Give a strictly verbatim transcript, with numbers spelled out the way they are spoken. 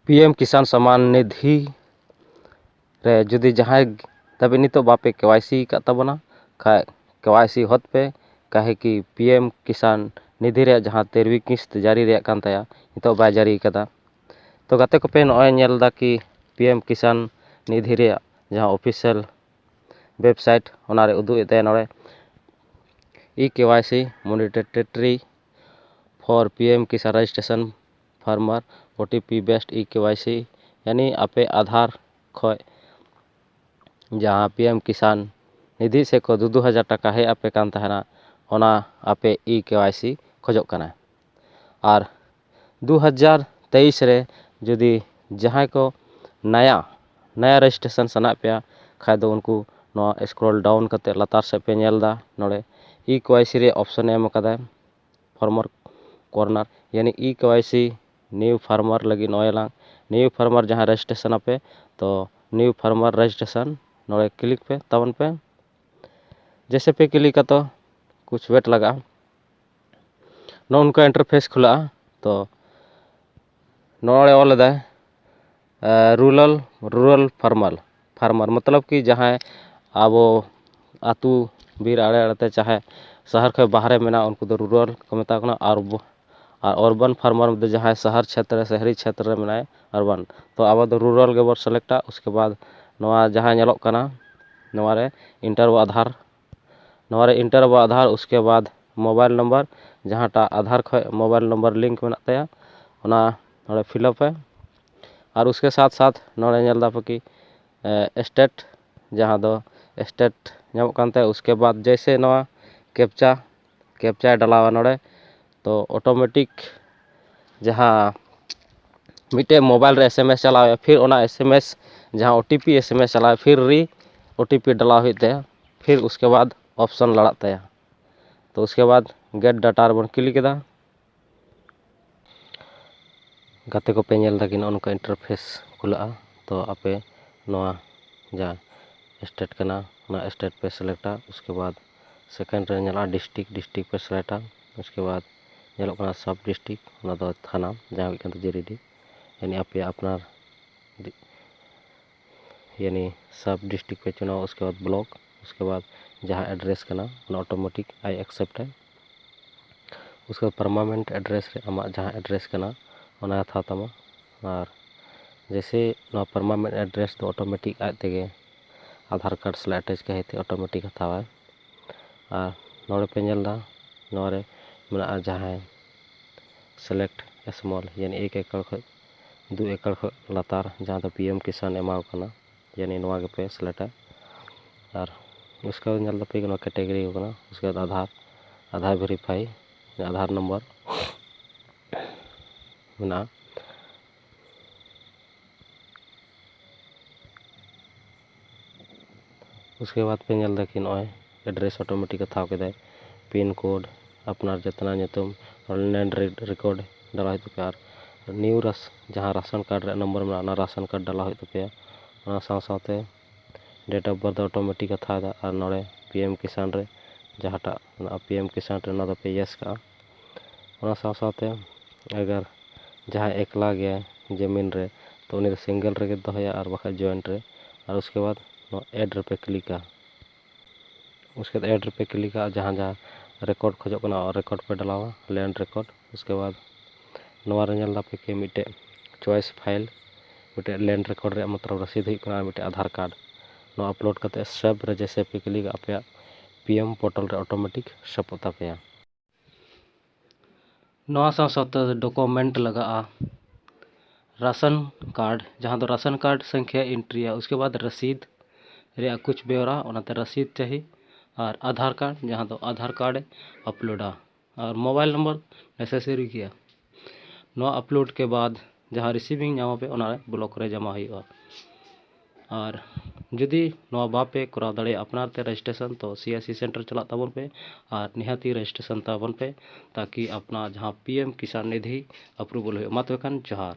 P M ᱠᱤᱥᱟᱱ ᱥᱚᱢᱢᱟᱱ ᱱᱤᱫᱷᱤ ᱨᱮ ᱡᱩᱫᱤ ᱡᱟᱦᱟᱸᱭ ᱫᱷᱟᱹᱵᱤᱡ ᱱᱤᱛᱚᱜ ᱵᱟᱯᱮ ᱠᱮ ᱣᱟᱭ ᱥᱤ ᱟᱠᱟᱫ ᱛᱟᱵᱚᱱᱟ ᱠᱷᱟᱡ, ᱠᱮ ᱣᱟᱭ ᱥᱤ ᱦᱚᱫ ᱯᱮ, ᱠᱟᱦᱮ ᱠᱤ ᱯᱤ ᱮᱢ ᱠᱤᱥᱟᱱ ᱱᱤᱫᱷᱤ ᱨᱮᱭᱟᱜ ᱡᱟᱦᱟᱸ ᱛᱮᱨᱦᱚᱸ ᱠᱤᱥᱛ ᱡᱟᱹᱨᱤ ᱨᱮᱭᱟᱜ ᱠᱟᱱ ᱛᱟᱭᱟ, ᱱᱤᱛᱚᱜ ᱵᱟᱭ ᱡᱟᱹᱨᱤ ᱟᱠᱟᱫᱟ᱾ ᱛᱚ ᱜᱟᱛᱮ ᱠᱚᱯᱮ, ᱱᱚᱜᱼᱚᱭ ᱧᱮᱞ ᱮᱫᱟ ᱠᱤ ᱯᱤ ᱮᱢ ᱠᱤᱥᱟᱱ ᱱᱤᱫᱷᱤ ᱨᱮᱭᱟᱜ ᱡᱟᱦᱟᱸ ᱚᱯᱷᱤᱥᱤᱭᱟᱞ ᱣᱮᱵᱥᱟᱭᱤᱴ, ᱚᱱᱟᱨᱮ ᱩᱫᱩᱜ ᱮᱫ ᱛᱟᱭᱟ ᱱᱚᱰᱮ E K Y C mandatory for P M Kisan registration farmer, O T P based E K Y C, ᱭᱟᱱᱤ ᱟᱯᱮ ᱟᱫᱷᱟᱨ ᱠᱷᱚᱡ ᱡᱟᱦᱟᱸ ᱯᱤ ᱮᱢ ᱠᱤᱥᱟᱱ ᱱᱤᱫᱷᱤ ᱥᱮᱫ ᱠᱷᱚᱡ ᱫᱩ ᱫᱩ ᱦᱟᱡᱟᱨ ᱴᱟᱠᱟ ᱦᱮᱡ ᱟᱯᱮ ᱠᱟᱱ ᱛᱟᱦᱮᱱᱟ, ᱚᱱᱟ ᱟᱯᱮ ᱤ ᱠᱮ ᱣᱟᱭ ᱥᱤ ᱠᱷᱚᱡᱚᱜ ᱠᱟᱱᱟ᱾ ᱟᱨ ᱫᱩ ᱦᱟᱡᱟᱨ ᱛᱮᱭᱤᱥ ᱨᱮ ᱡᱩᱫᱤ ᱡᱟᱦᱟᱸᱭ ᱠᱚ ᱱᱟᱭᱟ, ᱱᱟᱭᱟ registration ᱥᱟᱱᱟᱭᱮᱫ ᱯᱮᱭᱟ ᱠᱷᱟᱡ ᱫᱚ, ᱩᱱᱠᱩ ᱱᱚᱣᱟ scroll down ᱠᱟᱛᱮ ᱞᱟᱛᱟᱨ ᱥᱮᱫ ᱯᱮ ᱧᱮᱞ ᱮᱫᱟ, ᱱᱚᱰᱮ ᱤ ᱠᱮ ᱣᱟᱭ ᱥᱤ ᱨᱮᱭᱟᱜ option ᱮ ᱮᱢ ᱟᱠᱟᱫᱟ, farmer corner, ᱭᱟᱱᱤ E K Y ᱥᱤ new farmer ᱞᱟᱹᱜᱤᱫ ᱱᱚᱜᱼᱚᱭ ᱞᱟᱝ new farmer ᱡᱟᱦᱟᱸ registration ᱟᱯᱮ, ᱛᱚ new farmer registration ᱱᱚᱰᱮ click ᱯᱮ, ᱛᱟᱵᱚᱱ ᱯᱮ᱾ ᱡᱮᱭᱥᱮ ᱯᱮ click ᱟ ᱛᱚ ᱠᱩᱪ wait ᱞᱟᱜᱟᱜᱼᱟ᱾ ᱱᱚᱜᱼᱚ ᱱᱚᱝᱠᱟ interface ᱠᱷᱩᱞᱟᱹᱜᱼᱟ᱾ ᱛᱚ ᱱᱚᱰᱮ ᱚᱞ ᱮᱫᱟᱭ, ᱮ, rural, rural farmer, farmer ᱢᱚᱛᱞᱚᱵ ᱠᱤ ᱡᱟᱦᱟᱸᱭ ᱟᱵᱚ ᱟᱹᱛᱩ ᱵᱤᱨ ᱟᱲᱮ ᱟᱲᱮᱛᱮ ᱪᱟᱦᱮ ᱥᱟᱦᱟᱨ ᱠᱷᱚᱱ ᱵᱟᱦᱨᱮ ᱢᱮᱱᱟᱜ, ᱩᱱᱠᱩ ᱫᱚ rural ᱠᱚ ᱢᱮᱛᱟ ᱠᱚ ᱠᱟᱱᱟ᱾ ᱟᱨ ᱵᱚ-, ᱟᱨ urban farmer ᱫᱚ ᱡᱟᱦᱟᱸᱭ ᱥᱟᱦᱟᱨ ᱪᱷᱮᱛᱨᱚ, ᱥᱟᱦᱨᱤ ᱪᱷᱮᱛᱨᱚ ᱨᱮ ᱢᱮᱱᱟᱭ, urban᱾ ᱛᱚ ᱟᱵᱚ ᱫᱚ rural ᱜᱮᱵᱚᱱ select ᱟ᱾ ᱩᱥᱠᱮ ᱵᱟᱫ ᱱᱚᱣᱟ ᱡᱟᱦᱟᱸ ᱧᱮᱞᱚᱜ ᱠᱟᱱᱟ, ᱱᱚᱣᱟ ᱨᱮ enter ᱟᱵᱚ ᱟᱫᱷᱟᱨ, ᱱᱚᱣᱟ ᱨᱮ enter ᱟᱵᱚ ᱟᱫᱷᱟᱨ, ᱩᱥᱠᱮ ᱵᱟᱫ mobile number, ᱡᱟᱦᱟᱸᱴᱟᱜ ᱟᱫᱷᱟᱨ ᱠᱷᱚᱡ mobile number link ᱢᱮᱱᱟᱜ ᱛᱟᱭᱟ, ᱚᱱᱟ ᱱᱚᱰᱮ fill up ᱮ᱾ ᱟᱨ ᱩᱥᱠᱮ ᱥᱟᱛ ᱥᱟᱛ ᱱᱚᱰᱮ ᱧᱮᱞ ᱫᱟᱯᱮ ᱠᱤ, ᱮ, state, ᱡᱟᱦᱟᱸ ᱫᱚ state ᱧᱟᱢᱚᱜ ᱠᱟᱱ ᱛᱟᱭᱟ᱾ ᱩᱥᱠᱮ ᱵᱟᱫ ᱡᱮᱭᱥᱮ ᱱᱚᱣᱟ captcha, captcha ᱰᱟᱞᱟᱣᱟ ᱱᱚᱰᱮ, ᱛᱚ automatic ᱡᱟᱦᱟᱸ ᱢᱤᱫᱴᱮᱡ mobile ᱨᱮ S M S ᱪᱟᱞᱟᱣ ᱦᱩᱭᱩᱜᱼᱟ, ᱯᱷᱤᱨ ᱚᱱᱟ S M S ᱡᱟᱦᱟᱸ O T P S M S ᱪᱟᱞᱟᱣ, ᱯᱷᱤᱨ re O T P ᱰᱟᱞᱟᱣ ᱦᱩᱭᱩᱜ ᱛᱟᱭᱟ, ᱯᱷᱤᱨ ᱩᱥᱠᱮ ᱵᱟᱫ option ᱞᱟᱲᱟᱜ ᱛᱟᱭᱟ᱾ ᱛᱚ ᱩᱥᱠᱮ ᱵᱟᱫ get data ᱨᱮᱵᱚᱱ click ᱮᱫᱟ᱾ ᱜᱟᱛᱮ ᱠᱚᱯᱮ ᱧᱮᱞ ᱮᱫᱟ ᱠᱤ ᱱᱚᱜᱼᱚ ᱱᱚᱝᱠᱟ interface ᱠᱷᱩᱞᱟᱹᱜᱼᱟ᱾ ᱛᱚ ᱟᱯᱮ ᱱᱚᱣᱟ ᱡᱟ state ᱠᱟᱱᱟ, ᱚᱱᱟ state ᱯᱮ select ᱟ᱾ ᱩᱥᱠᱮ ᱵᱟᱫ second ᱨᱮ ᱧᱮᱞᱚᱜᱼᱟ district, district ᱯᱮ select ᱟ᱾ ᱩᱥᱠᱮ ᱵᱟᱫ ᱧᱮᱞᱚᱜ ᱠᱟᱱᱟ sub district, ᱚᱱᱟ ᱫᱚ ᱛᱷᱟᱱᱟ ᱡᱟᱦᱟᱸ ᱦᱩᱭᱩᱜ ᱠᱟᱱ ᱛᱟᱵᱚᱱᱟ ᱡᱤᱨᱤᱰᱤ᱾ यानी आप या अपना दि- यानी सब डिस्ट्रिक्ट पे चुनाव, उसके बाद ब्लॉक, उसके बाद जहाँ एड्रेस करना, ऑटोमेटिक आई एक्सेप्ट है। उसके बाद परमानेंट एड्रेस ᱨᱮ ᱟᱢᱟᱜ ᱡᱟᱦᱟᱸ ᱮᱰᱨᱮᱥ ᱠᱟᱱᱟ, ᱚᱱᱟ ᱦᱟᱛᱟᱣ ᱛᱟᱢᱟ᱾ ᱟᱨ ᱡᱮᱭᱥᱮ ᱱᱚᱣᱟ ᱯᱟᱨᱢᱟᱱᱮᱱᱴ ᱮᱰᱨᱮᱥ ᱫᱚ ᱚᱴᱳᱢᱮᱴᱤᱠ ᱟᱡ ᱛᱮᱜᱮ ᱟᱫᱷᱟᱨ ᱠᱟᱨᱰ ᱥᱟᱞᱟᱜ ᱮᱴᱮᱪ ᱠᱟᱛᱮ ᱚᱴᱳᱢᱮᱴᱤᱠ ᱦᱟᱛᱟᱣᱟᱭ᱾ ᱟᱨ ᱱᱚᱰᱮ ᱯᱮ ᱧᱮᱞ ᱮᱫᱟ, ᱱᱚᱣᱟ ᱨᱮ ᱢᱮᱱᱟᱜᱼᱟ ᱡᱟᱦᱟᱸᱭ ᱥᱤᱞᱮᱠᱴ ᱥᱢᱚᱞ, ᱭᱟᱱᱤ ᱮᱠ ᱮᱠᱚᱨ ᱠᱷᱚᱱ ᱫᱩ ᱮᱠᱚᱨ ᱠᱷᱚᱱ ᱞᱟᱛᱟᱨ, ᱡᱟᱦᱟᱸ ᱫᱚ ᱯᱤ ᱮᱢ ᱠᱤᱥᱟᱱ ᱮᱢᱟᱣ ᱠᱟᱱᱟ, ᱭᱟᱱᱤ ᱱᱚᱣᱟ ᱜᱮᱯᱮ ᱥᱤᱞᱮᱠᱴᱟ᱾ ᱟᱨ ᱩᱥᱠᱮ ᱵᱟᱫ ᱧᱮᱞ ᱛᱟᱯᱮ ᱠᱟᱱᱟ ᱠᱮᱴᱮᱜᱚᱨᱤ ᱠᱟᱱᱟ, ᱩᱥᱠᱮ ᱵᱟᱫ ᱟᱫᱷᱟᱨ, ᱟᱫᱷᱟᱨ ᱵᱷᱮᱨᱤᱯᱷᱟᱭ, ᱟᱫᱷᱟᱨ ᱱᱚᱢᱵᱚᱨ ᱢᱮᱱᱟᱜᱼᱟ᱾ ᱩᱥᱠᱮ ᱵᱟᱫ ᱯᱮ ᱧᱮᱞ ᱮᱫᱟ ᱠᱤ ᱱᱚᱜᱼᱚᱭ ᱮᱰᱨᱮᱥ ᱚᱴᱳᱢᱮᱴᱤᱠ ᱦᱟᱛᱟᱣ ᱠᱮᱫᱟᱭ, ᱯᱤᱱ ᱠᱳᱰ, ᱟᱯᱱᱟᱨ ᱡᱟᱛᱱᱟ ᱧᱩᱛᱩᱢ, ᱞᱮᱱᱰ ᱨᱮ-, ᱨᱮᱠᱚᱨᱰ ᱰᱟᱞᱟ ᱦᱩᱭᱩᱜ ᱛᱟᱯᱮᱭᱟ᱾ ᱟᱨ ᱱᱤᱭᱩ ᱨᱟᱥ-, ᱡᱟᱦᱟᱸ ᱨᱟᱥᱚᱱ ᱠᱟᱨᱰ ᱨᱮᱭᱟᱜ ᱱᱚᱢᱵᱚᱨ ᱢᱮᱱᱟᱜᱼᱟ, ᱚᱱᱟ ᱨᱟᱥᱚᱱ ᱠᱟᱨᱰ ᱰᱟᱞᱟ ᱦᱩᱭᱩᱜ ᱛᱟᱯᱮᱭᱟ᱾ ᱚᱱᱟ ᱥᱟᱶ ᱥᱟᱶᱛᱮ ᱰᱮᱴ ᱚᱯᱷ ᱵᱟᱨᱛᱷ ᱫᱚ ᱚᱴᱳᱢᱮᱴᱤᱠ ᱦᱟᱛᱟᱣ ᱮᱫᱟ᱾ ᱟᱨ ᱱᱚᱰᱮ ᱯᱤ ᱮᱢ ᱠᱤᱥᱟᱱ ᱨᱮ ᱡᱟᱦᱟᱸᱴᱟᱜ ᱢᱮᱱᱟᱜᱼᱟ, ᱯᱤ ᱮᱢ ᱠᱤᱥᱟᱱ ᱨᱮ ᱚᱱᱟ ᱫᱚᱯᱮ ᱭᱮᱥ ᱠᱟᱜᱼᱟ᱾ ᱚᱱᱟ ᱥᱟᱶ ᱥᱟᱶᱛᱮ ᱟᱜᱟᱨ ᱡᱟᱦᱟᱸᱭ ᱮᱠᱞᱟ ᱜᱮᱭᱟᱭ ᱡᱟᱹᱢᱤᱱ ᱨᱮ, ᱛᱚ ᱩᱱᱤ ᱫᱚ ᱥᱤᱝᱜᱮᱞ ᱨᱮᱜᱮ ᱫᱚᱦᱚᱭᱟ ᱟᱨ ᱵᱟᱠᱷᱟᱡ ᱡᱚᱭᱮᱱᱴ ᱨᱮ᱾ ᱟᱨ ᱩᱥᱠᱮ ᱵᱟᱫ ᱱᱚᱣᱟ ᱮᱰ ᱨᱮᱯᱮ ᱠᱞᱤᱠᱟ᱾ ᱩᱥᱠᱮ ᱵᱟᱫ ᱮᱰ ᱨᱮᱯᱮ ᱠᱞᱤᱠᱟ, ᱡᱟᱦᱟᱸ ᱡᱟᱦᱟᱸ ᱨᱮᱠᱚᱨᱰ ᱠᱷᱚᱡᱚᱜ ᱠᱟᱱᱟ, ᱨᱮᱠᱚᱨᱰ ᱯᱮ ᱰᱟᱞᱟᱣᱟ, ᱞᱮᱱᱰ ᱨᱮᱠᱚᱨᱰ᱾ ᱩᱥᱠᱮ ᱵᱟᱫ ᱱᱚᱣᱟ ᱨᱮ ᱧᱮᱞ ᱫᱟᱯᱮ ᱠᱤ ᱢᱤᱫᱴᱮᱡ ᱪᱚᱭᱮᱥ ᱯᱷᱟᱭᱤᱞ, ᱢᱤᱫᱴᱮᱡ ᱞᱮᱱᱰ ᱨᱮᱠᱚᱨᱰ ᱨᱮᱭᱟᱜ ᱢᱚᱛᱞᱚᱵ ᱨᱚᱥᱤᱫ ᱦᱩᱭᱩᱜ ᱠᱟᱱᱟ, ᱟᱨ ᱢᱤᱫᱴᱮᱡ ᱟᱫᱷᱟᱨ ᱠᱟᱨᱰ᱾ ᱱᱚᱣᱟ ᱟᱯᱞᱳᱰ ᱠᱟᱛᱮ ᱥᱮᱵᱷ ᱨᱮ ᱡᱮᱭᱥᱮ ᱯᱮ ᱠᱞᱤᱠᱟ, ᱟᱯᱮᱭᱟᱜ ᱯᱤ ᱮᱢ ᱯᱳᱨᱴᱟᱞ ᱨᱮ ᱚᱴᱳᱢᱮᱴᱤᱠ ᱥᱮᱵᱷᱚᱜ ᱛᱟᱯᱮᱭᱟ᱾ ᱱᱚᱣᱟ ᱥᱟᱶ ᱥᱟᱶᱛᱮ ᱰᱚᱠᱩᱢᱮᱱᱴ ᱞᱟᱜᱟᱜᱼᱟ, ᱨᱟᱥᱚᱱ ᱠᱟᱨᱰ, ᱡᱟᱦᱟᱸ ᱫᱚ ᱨᱟᱥᱚᱱ ᱠᱟᱨᱰ ᱥᱚᱝᱠᱷᱭᱟ ᱮᱱᱴᱨᱤᱭᱟ, ᱩᱥᱠᱮ ᱵᱟᱫ ᱨᱚᱥᱤᱫ ᱨᱮᱭᱟᱜ ᱠᱩᱪ ᱵᱮᱣᱨᱟ, ᱚᱱᱟᱛᱮ ᱨᱚᱥᱤᱫ ᱪᱟᱹᱦᱤ, ᱟᱨ ᱟᱫᱷᱟᱨ ᱠᱟᱨᱰ, ᱡᱟᱦᱟᱸ ᱫᱚ ᱟᱫᱷᱟᱨ ᱠᱟᱨᱰ ᱮ ᱟᱯᱞᱳᱰᱟ, ᱟᱨ ᱢᱳᱵᱟᱭᱤᱞ ᱱᱚᱢᱵᱚᱨ ᱱᱮᱥᱮᱥᱟᱨᱤ ᱜᱮᱭᱟ᱾ ᱱᱚᱣᱟ ᱟᱯᱞᱳᱰ ᱠᱮ ᱵᱟᱫ ᱡᱟᱦᱟᱸ ᱨᱤᱥᱤᱵᱷᱤᱝ ᱧᱟᱢᱟᱯᱮ, ᱚᱱᱟ ᱵᱞᱚᱠ ᱨᱮ ᱡᱚᱢᱟ ᱦᱩᱭᱩᱜᱼᱟ᱾ ᱟᱨ ᱡᱩᱫᱤ ᱱᱚᱣᱟ ᱵᱟᱯᱮ ᱠᱚᱨᱟᱣ ᱫᱟᱲᱮᱭᱟᱜᱼᱟ ᱟᱯᱱᱟᱨ ᱛᱮ ᱨᱮᱡᱤᱥᱴᱨᱮᱥᱚᱱ, ᱛᱚ ᱥᱤ ᱮᱥ ᱥᱤ ᱥᱮᱱᱴᱟᱨ ᱪᱟᱞᱟᱜ ᱛᱟᱵᱚᱱ ᱯᱮ ᱟᱨ ᱱᱤᱦᱟᱹᱛᱤ ᱨᱮᱡᱤᱥᱴᱨᱮᱥᱚᱱ ᱛᱟᱵᱚᱱ ᱯᱮ, ᱛᱟᱠᱤ ᱟᱯᱱᱟᱨ ᱡᱟᱦᱟᱸ ᱯᱤ ᱮᱢ ᱠᱤᱥᱟᱱ ᱱᱤᱫᱷᱤ ᱟᱯᱨᱩᱵᱷᱟᱞ ᱦᱩᱭᱩᱜ᱾ ᱢᱟ ᱛᱚᱵᱮ ᱠᱷᱟᱱ ᱡᱚᱦᱟᱨ᱾